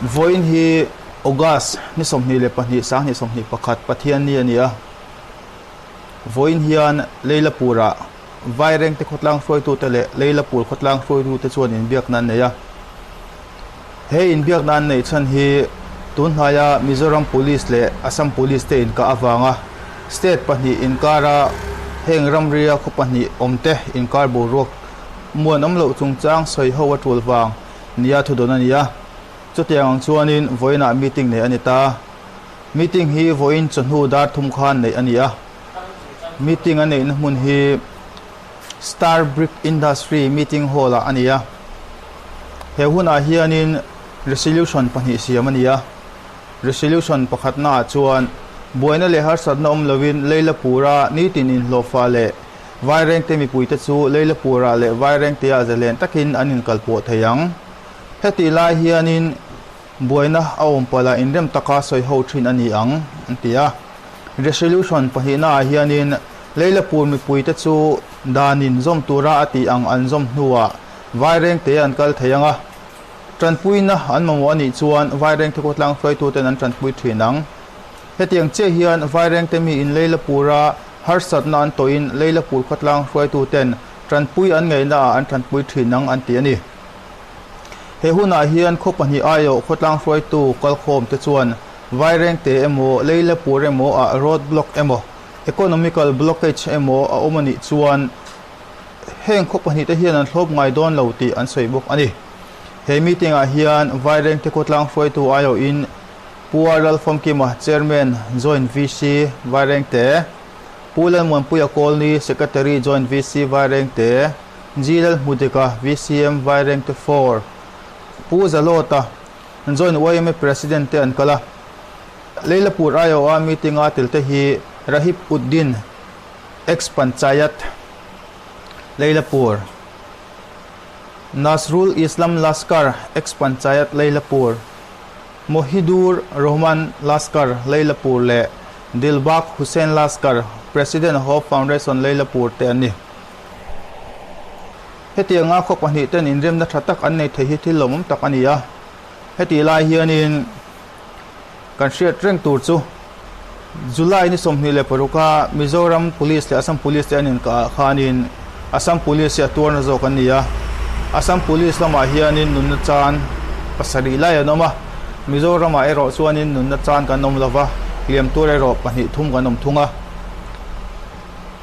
Vawiin hi August ni 22 2021 Pathianni a ni a. Vawiin hian Leilapurah Vairengte khawtlang hruaitute leh Leilapur khawtlang hruaitute chuan inbiakna an nei a. He inbiakna an neih chhan hi tunhnaia Mizoram Police leh Assam Police te inkah avanga state pahnih inkara heng ramria khaw pahnih awmte inkar boruak muanawm loh chungchang sawi ho a tul vang nia thudawn a ni a. Chutiang ang chuanin vawiinah meeting neih a ni ta. Meeting hi vawiin chawhnu dar thum khan neih a ni a. Meeting a neihna hmun hi Star Brick Industry Meeting Hall ah a ni a. He hunah hianin resolution pahnih siam a ni a. Resolution pakhatna ah chuan buaina leh harsatna awm lovin Leilapura nitin inhlawhfa leh Vairengte mipuite chu Leilapurah leh Vairengteah zalen takin an inkalpawh thei ang. Hetih lai hianin buaina a awm palh a inrem taka sawi ho thin a ni ang, an ti a. Resolution pahnihnaah hianin Leilapur mipuite chu danin zawm tura a tih ang an zawm hnuah Vairengte an kal thei ang a. Tanpuina an mamawh a nih chuan Vairengte khawtlang hruaituten an tanpui thin ang. Hetiang chiah hian Vairengte miin Leilapura harsatna an tawhin Leilapur khawtlang hruaituten tanpui an ngaihnaah an tanpui thin ang an ti a ni. He hunah hian khaw pahnih aiawh khawtlang hruaitu kalkhawmte chuan Vairengte emaw, Leilapur emaw ah road block emaw, economical blockage emaw a awm a nih chuan heng khaw pahnihte hian an thlawp ngai dawn lo tih an sawi bawk a ni. He meeting ah hian Vairengte khawtlang hruaitu aiawhin Pu R Lalfawmkima, Chairman, Joint VC, Vairengte, Pu Lalmuanpuia Kawlni, Secretary, Joint VC, Vairengte, G Lalhmudika, VCM, Vairengte 4, Pu Zalawta, Joint YMA President te an kal a. Leilapur aiawha meeting a tel te hi Rahib Uddin, Ex-Panchayat, Leilapur, Nasrul Islam Laskar, Ex-Panchayat, Leilapur, Mohidur Rahman Laskar, Leilapur leh Dilbak Hussain Laskar, President Hope Foundation, Leilapur te an ni. Hetianga khaw pahnih ten inremna tha tak an nei thei hi thil lawmawm tak a ni a. Hetih lai hianin kan hriat reng tur chu July ni 26 a Mizoram Police leh Assam Police te an inkah ah khanin Assam Police hi a tuarna zawk an ni a. Assam Police lamah hianin nunna chan pasarih lai an awm a, Mizoramah erawh chuanin nunna chan kan awm lova, hliam tur erawh pahnih thum kan awm thung a.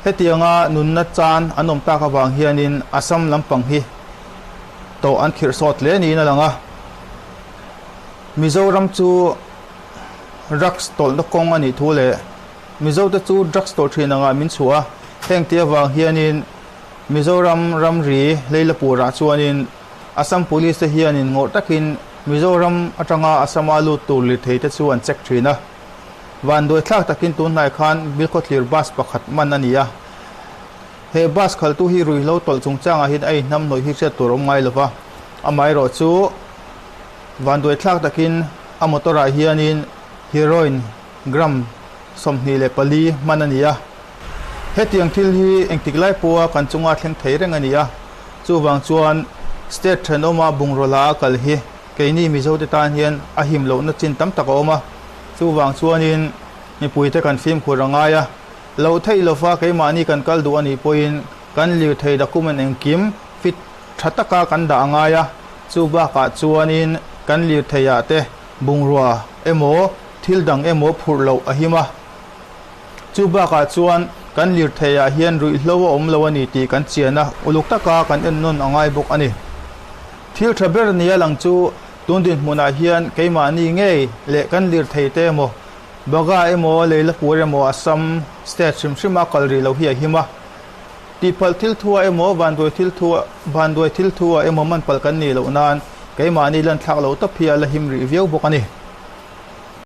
Hetianga nunna chan an awm tak avang hianin Assam lampang hi tawh an khirh sawt hle niin a lang a. Mizoram chu drugs tawlhna kawng a nih thu leh Mizote chu drugs tawlh thin angah min chhuah a, heng tih avang hianin Mizoram ramri Leilapurah chuanin Assam Police te hianin ngawrh takin Mizoram atanga Assam-a lut tur lirthei te chu an check thin a. Vanduai thlak takin tunhnai khan Bilkhawthlir bus pakhat man a ni a. He bus khaltu hi ruihhlo tawlh chungchangah hian a inhnam hnawih hi hriat tur a awm ngai lo va, amaherawh chu vanduai thlak takin a motor ah hianin heroin gram 24 hman a ni a. Hetiang thil hi engtik lai pawha kan chunga thleng thei reng a ni a, chuvang chuan state thenawma bungraw la a kal hi keini Mizote tan hian a him lohna chin tam tak a awm a, chuvang chuanin mipuite kan fimkhur a ngai a. Loh theih lova keimahni kan kal duh a nih pawhin kan lirthei document engkim fit tha taka kan dah a ngai a, chu bakah chuanin kan lirtheiah te bungrua emaw thil dang emaw phurh loh a him a. Chu bakah chuan kan lirtheiah hian ruihhlo a awm lo a ni tih kan chian a, uluk taka kan ennawn a ngai bawk a ni. Thil tha ber nia lang chu tun dinhmunah hian keimahni ngei leh kan lirthei te emaw Baga emaw, Leilapur emaw, Assam state hrim hrima kal rih lo hi a him a. Tihpalh thil thua emaw, vanduai thil thua, vanduai thil thua emaw man palh kan nih loh nan keimahni lan thlak loh tawp hi a la him rih viau bawk a ni.